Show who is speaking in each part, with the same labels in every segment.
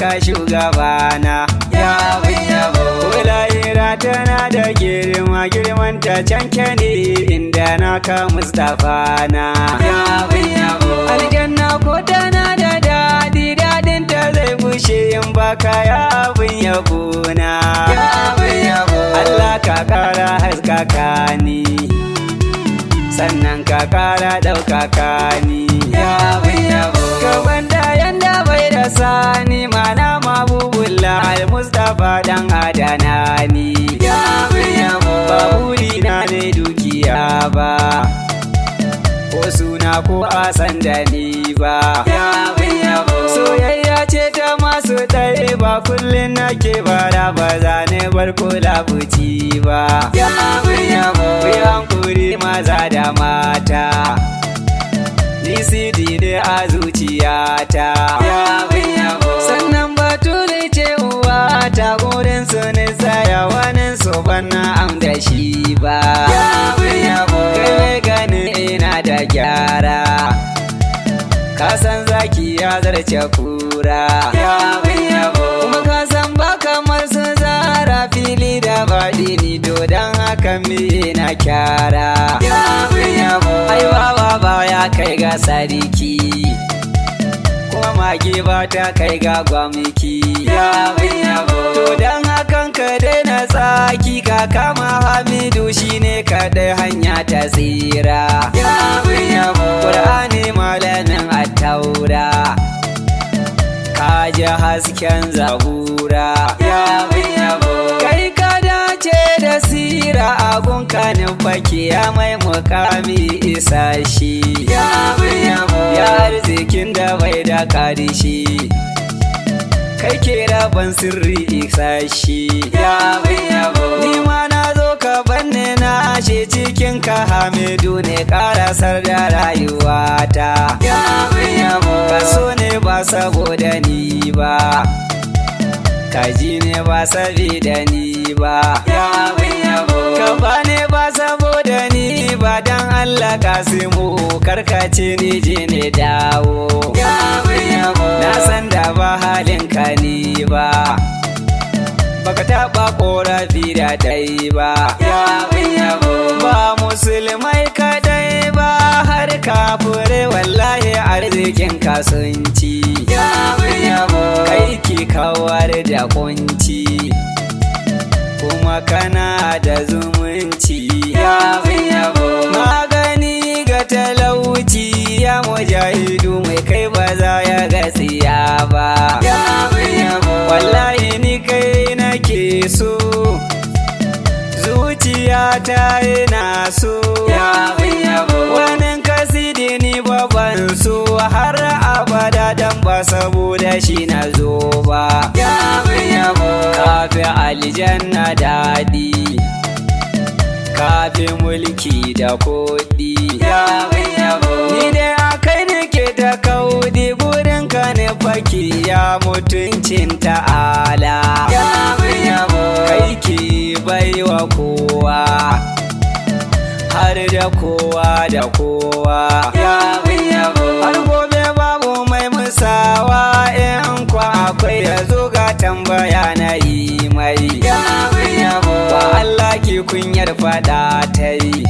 Speaker 1: ka shugabana.
Speaker 2: Ya abin yabo.
Speaker 1: Ko lahira tana da girma, girman ta canke ne inda naka Mustapha na.
Speaker 2: Ya abin yabo.
Speaker 1: Aljanna ko tana da daɗi, daɗin ta zai bushe in baka, ya abin yabo na.
Speaker 2: Ya abin yabo.
Speaker 1: Allah ka ƙara haskaka ni, sannan ka ƙara ɗaukaka ni.
Speaker 2: Ya abin yabo.
Speaker 1: Ka banda yanda bai da sani, mana mabubulla al-Mustapha dan adana ni.
Speaker 2: Ya abin yabo.
Speaker 1: Ba burina ne dukiya ba, ko suna ko a san da ni ba.
Speaker 2: Ya abin yabo.
Speaker 1: Soyayya ce ta masu ɗaya ba, kullum nake bara ba za ne bar kula buci ba.
Speaker 2: Ya abin yabo.
Speaker 1: Ku yi hankuri maza da mata, ni sidi ne a zuciyata.
Speaker 2: Ya abin yabo.
Speaker 1: Sannan batuli ce uwata, gurin su ni tsaya, wani su bana am da shi ba.
Speaker 2: Ya abin yabo.
Speaker 1: Kai mai gani ina da gyara, ka san zaki ya zarce kura.
Speaker 2: Ya abin yabo.
Speaker 1: Kuma ka san ba kamar su zara fili da baɗini, to don haka me na kyara?
Speaker 2: Ya abin yabo.
Speaker 1: Ai wawa ba ya kai ga sarki, kuma mage ba ta kai ga gwamiki.
Speaker 2: Ya abin yabo.
Speaker 1: To don hakan ka daina tsaki, ka kama Hamidu, shine kaɗai hanya ta tsira.
Speaker 2: Ya abin yabo.
Speaker 1: Qur'ani malamin attaura, ka ji hasken Zabura.
Speaker 2: Ya abin yabo.
Speaker 1: Kai ka dace da sira, abun kanin fake ya mai mukami isa shi.
Speaker 2: Ya abin yabo.
Speaker 1: Ya arzikin da bai da karishi, kai ke rabon sirri isa shi.
Speaker 2: Ya abin yabo.
Speaker 1: Ni ma na zo ka banne na ashe cikin ka, Hamidu ne karasar da rayuwata.
Speaker 2: Ya abin yabo.
Speaker 1: Ka so ne ba saboda ni ba, ka ji ne ba sabida ni ba.
Speaker 2: Ya abin yabo.
Speaker 1: Ka ba ne ba saboda ni ba, dan Allah Kasimu karkace ni je ne dawo.
Speaker 2: Ya abin yabo.
Speaker 1: Na san da ba halin ka ni ba, baka taɓa ƙorafi da dai ba.
Speaker 2: Ya abin yabo.
Speaker 1: Ba musulmai kadai ba, har kafirai wallahi arzikin kasunci.
Speaker 2: Ya abin yabo.
Speaker 1: Kai ki kawar da kunci, kuma kana da zumunci.
Speaker 2: Ya abin yabo.
Speaker 1: Magani ga talauci, ya mujahidu mai kai ba za ya ga tsiya ba.
Speaker 2: Ya abin yabo.
Speaker 1: Wallahi ni kai nake so, zuciyata yana so.
Speaker 2: Ya abin yabo.
Speaker 1: Wani kasidi ni babban so har abada, dan ba saboda shi na zo ba.
Speaker 2: Ya abin yabo.
Speaker 1: Kafi aljanna daɗi, kafi mulki da kuɗi.
Speaker 2: Ya abin yabo.
Speaker 1: Ni dai akai nake ta kaudi, gurin ka ne faki ya mutuncin ta'ala.
Speaker 2: Ya abin yabo.
Speaker 1: Kai ki baiwa kowa, har da kowa da kowa.
Speaker 2: Ya abin yabo.
Speaker 1: Har gobe babu mai musawa, in kwa akwai ya zo ga tambaya na yi mai.
Speaker 2: Ya abin yabo.
Speaker 1: Ba Allah ke kunyar fada ta yi,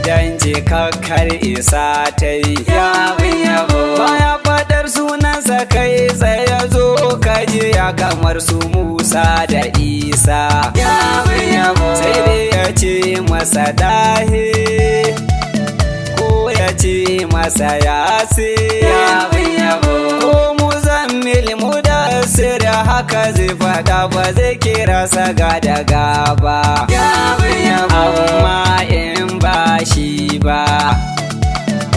Speaker 1: dan je kakkar isa ta yi.
Speaker 2: Ya abin yabo.
Speaker 1: Baya fadar sunansa kai tsaye, zo ka ji ya kamar su Musa da Isa.
Speaker 2: Ya abin yabo.
Speaker 1: Sai dai ya ce masa dahe, ko ya ce masa yasi.
Speaker 2: Ya abin yabo.
Speaker 1: Ko Muzammil Mudassir, haka zai faɗa, ba zai kira sa ga da gaba.
Speaker 2: Ya abin yabo.
Speaker 1: Amma in ba shi ba,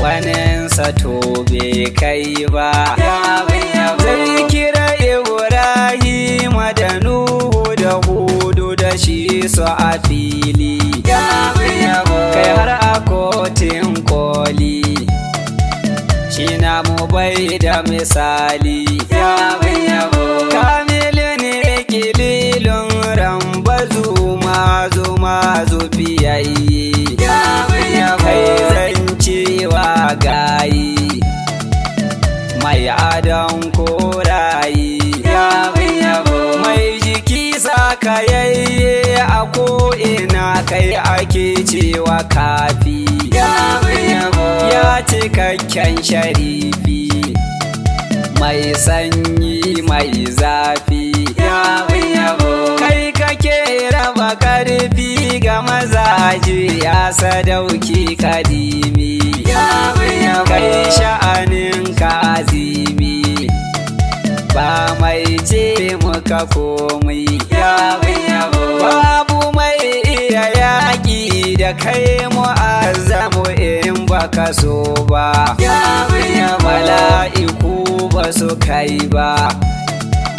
Speaker 1: waninsa to bai kai ba.
Speaker 2: Ya abin yabo.
Speaker 1: Zai kira Ibrahim da Nuhu da Hudu da shi su a fili.
Speaker 2: Ya abin yabo.
Speaker 1: Kai har a kotun koli, shi na mu bai da misali.
Speaker 2: Ya abin yabo.
Speaker 1: Kamilu ne kililun ramba zuma zuma zufiyayi.
Speaker 2: Ya abin yabo.
Speaker 1: Kai zancewa gayi mai adon korayi. kai ake cewa kafi.
Speaker 2: Ya abin yabo.
Speaker 1: Ya cikakken sharifi, mai sanyi mai zafi.
Speaker 2: Ya abin yabo.
Speaker 1: Kai kake raba karfi ga mazaje, ya sadauki kadimi.
Speaker 2: Ya abin yabo.
Speaker 1: Kai sha'anin ka azimi, ba mai ce muka komai.
Speaker 2: Ya abin yabo.
Speaker 1: Babu mai iya yaƙi da kai mu'azzamu in baka so ba.
Speaker 2: Ya abin yabo.
Speaker 1: Mala'iku ba su kai ba,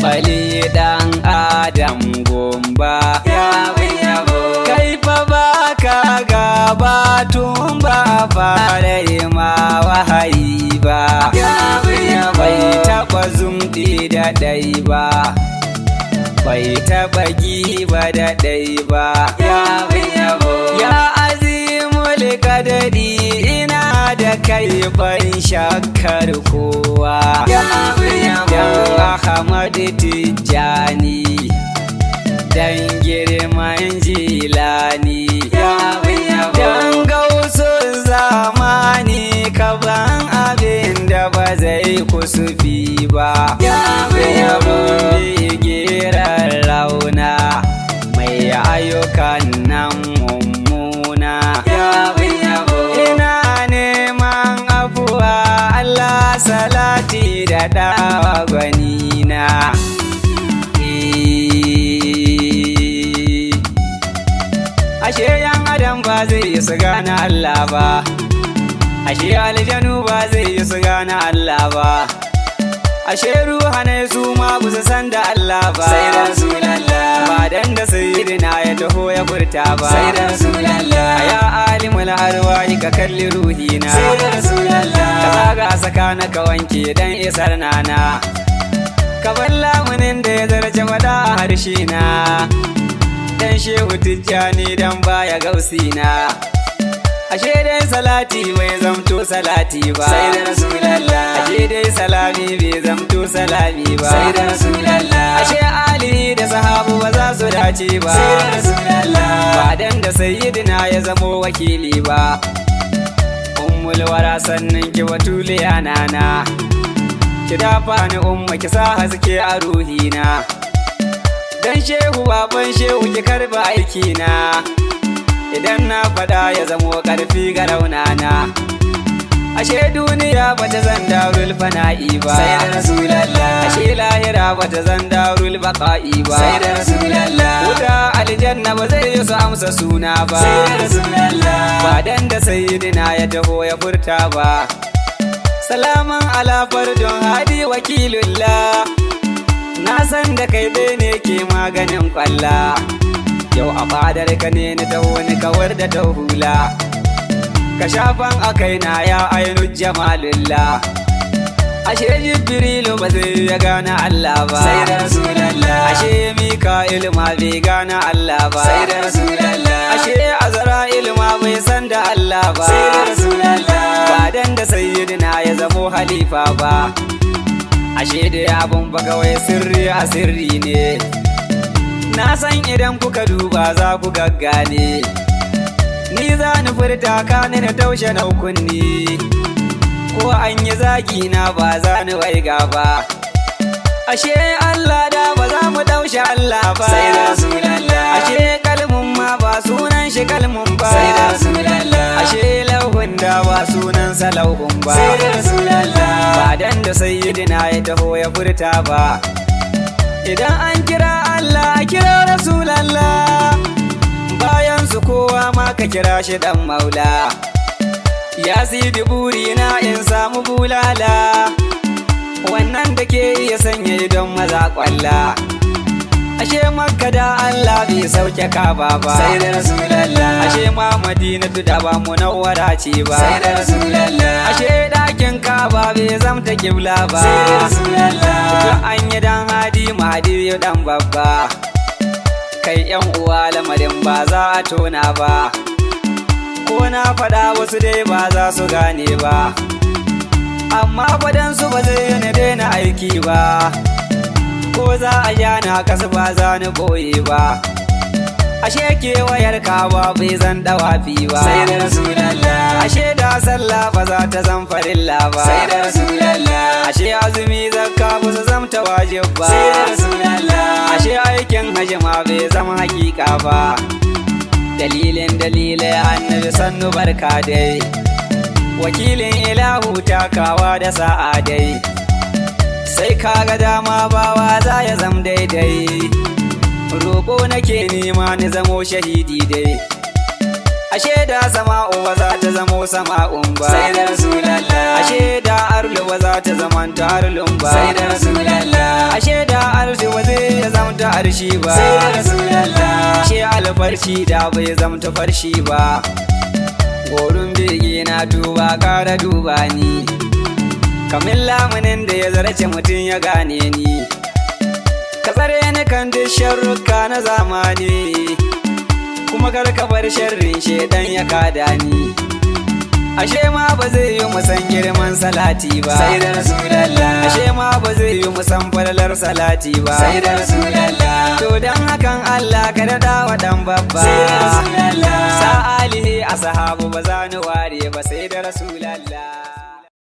Speaker 1: bali dan Adam gomba.
Speaker 2: Ya abin yabo.
Speaker 1: Kai fa baka gaba tun ba a fara yi ma wahayi ba.
Speaker 2: Ya abin yabo.
Speaker 1: Bai taɓa zumɗi da ɗai ba, bai taɓa giba da ɗai ba.
Speaker 2: Ya abin yabo.
Speaker 1: Ya azimul kadari, ina da kai ban shakkar kowa.
Speaker 2: Ya abin yabo.
Speaker 1: Dan Ahmad Tijjani, dan girman Jilani,
Speaker 2: Ya abin yabo.
Speaker 1: dan gausun zamani, ka ban abin da ba zai kusufi ba.
Speaker 2: Ya abin yabo.
Speaker 1: Bigirar rauna mai ayyukan nan mummuna.
Speaker 2: Ya abin yabo.
Speaker 1: Ina neman afuwa Allah, salati da dawa gwanina. Eh. Ashe yan adam ba zai yi su gane Allah ba, ashe aljanu ba zai yi su gane Allah ba, ashe ruhanai su ma ba su san da Allah ba.
Speaker 2: Sai Rasulallah.
Speaker 1: Ba dan da sayyidina ya taho ya furta ba.
Speaker 2: Sai Rasulallah.
Speaker 1: Ya alimul arwahi, ka kalli ruhina.
Speaker 2: Sai Rasulallah.
Speaker 1: Ka zaga saka na ka wanke dan isar nana, ka bar lamunin da ya zarce fada a harshe na, dan Shehu Tijjani, dan baya gausina. Ashe dai salati bai zamto salati ba.
Speaker 2: Sai da Rasulallah.
Speaker 1: Ashe dai salami bai zamto salami ba.
Speaker 2: Sai da Rasulallah.
Speaker 1: Ashe Ali da sahabu ba za su dace ba.
Speaker 2: Sai da Rasulallah.
Speaker 1: Ba dan da sayyidina ya zamo wakili ba. Ummul wara, sannan ki batuliya nana, ki dafa ni umma, ki sa haske a ruhina, dan Shehu baban Shehu, ki karba aikina, idan na faɗa ya zamo ƙarfi ga raunana. Ashe duniya bata zan darul fana'i ba.
Speaker 2: Sai da Rasulallah.
Speaker 1: Ashe lahira bata zan darul baqa'i ba.
Speaker 2: Sai da Rasulallah.
Speaker 1: Wuta aljanna ba zai yi su amsa suna ba.
Speaker 2: Sai da Rasulallah.
Speaker 1: Ba dan da sayyidina ya taho ya furta ba. Salaman ala fardun hadi wakilullah, na san da kai dai ne ke maganin kwalla. Yau a fadar ka ne na taho ni kawar da ta hula, ka shafan a kaina ya ainu jamalullah. Ashe Jibrilu ba zai ya gane Allah ba.
Speaker 2: Sai da Rasulallah.
Speaker 1: Ashe Mika'ilu ma bai gane Allah ba.
Speaker 2: Sai da Rasulallah.
Speaker 1: Ashe Azra'ilu ma bai san da Allah ba.
Speaker 2: Sai da Rasulallah.
Speaker 1: Ba dan da sayyidina ya zamo halifa ba. Ashe da abun ba kawai sirri a sirri ne. Na san idan kuka duba za ku gaggane. Ni za ni furta ka ni na taushe na kunni, ko an yi zagi na ba za ni waiga ba. Ashe Allah da ba za mu daushe Allah ba.
Speaker 2: Sai da Rasulallah.
Speaker 1: Ashe kalmun ma ba sunan shi kalmun ba.
Speaker 2: Sai da Rasulallah.
Speaker 1: Ashe lauhun da ba sunan sa lauhun ba.
Speaker 2: Sai da Rasulallah.
Speaker 1: Ba dan da sayyidina ya taho ya furta ba. Idan an kira Allah, a kira Rasulallah, bayan su kowa ma ka kira shi dan maula. Ya sidi, burina in samu bulala wannan da ke iya sanya idon maza kwalla. Ashe Makka da Allah bai sauke Kaba ba.
Speaker 2: Sai da Rasulallah.
Speaker 1: Ashe ma Madinatu da ba munawwara ce ba.
Speaker 2: Sai da Rasulallah.
Speaker 1: Ashe dakin Kaba bai zamta kibla ba.
Speaker 2: Sai da Rasulallah.
Speaker 1: Duk an yi dan hadi mahadi dan babba. Kai yan uwa, lamarin ba za a tona ba, ko na faɗa wasu dai ba za su gane ba, amma fadansu ba zai yi na daina aiki ba, ko za a ja na kasa ba za ni boye ba. Ashe kewayar Ka'aba bai zan dawafi ba.
Speaker 2: Sai da Rasulallah.
Speaker 1: Ashe da sallah ba za ta zan farilla ba.
Speaker 2: Sai da Rasulallah.
Speaker 1: Ashe azumi, zakka ba su zamta wajib ba.
Speaker 2: Sai da Rasulallah.
Speaker 1: Ashe aikin hajji ma bai zama hakika ba. Dalilin dalilai, Annabi, sannu, barka dai. Wakilin ilahu, takawa da sa'a dai. Sai kaga dama bawa za ya zam daidai. Roƙo nake nema ni zamo shahidi dai. Ashe da sama'u ba za ta zamo sama'un ba.
Speaker 2: Sai da Rasulallah.
Speaker 1: Ashe da arlu ba za ta zamanta arlun ba.
Speaker 2: Sai da Rasulallah.
Speaker 1: Ashe da arshi ba zai zamta arshi ba.
Speaker 2: Sai da Rasulallah.
Speaker 1: Ashe alfarshi da bai zamta farshi ba. Gorin bege na duba, kara duba ni. Kamin lamunin da ya zarce mutum ya gane ni. Ka tsare ni kan duk sharruka na zamani, kuma kar ka bar sharrin shedan ya kada ni. Ashe ma ba zai yi musan girman salati ba.
Speaker 2: Sai da Rasulallah.
Speaker 1: Ashe ma ba zai yi musan falalar salati ba.
Speaker 2: Sai da Rasulallah.
Speaker 1: To dan hakan Allah ka daɗa wa ɗan babba.
Speaker 2: Sai da Rasulallah.
Speaker 1: Sa alihi a sahabu, ba za ni ware ba sai da Rasulallah.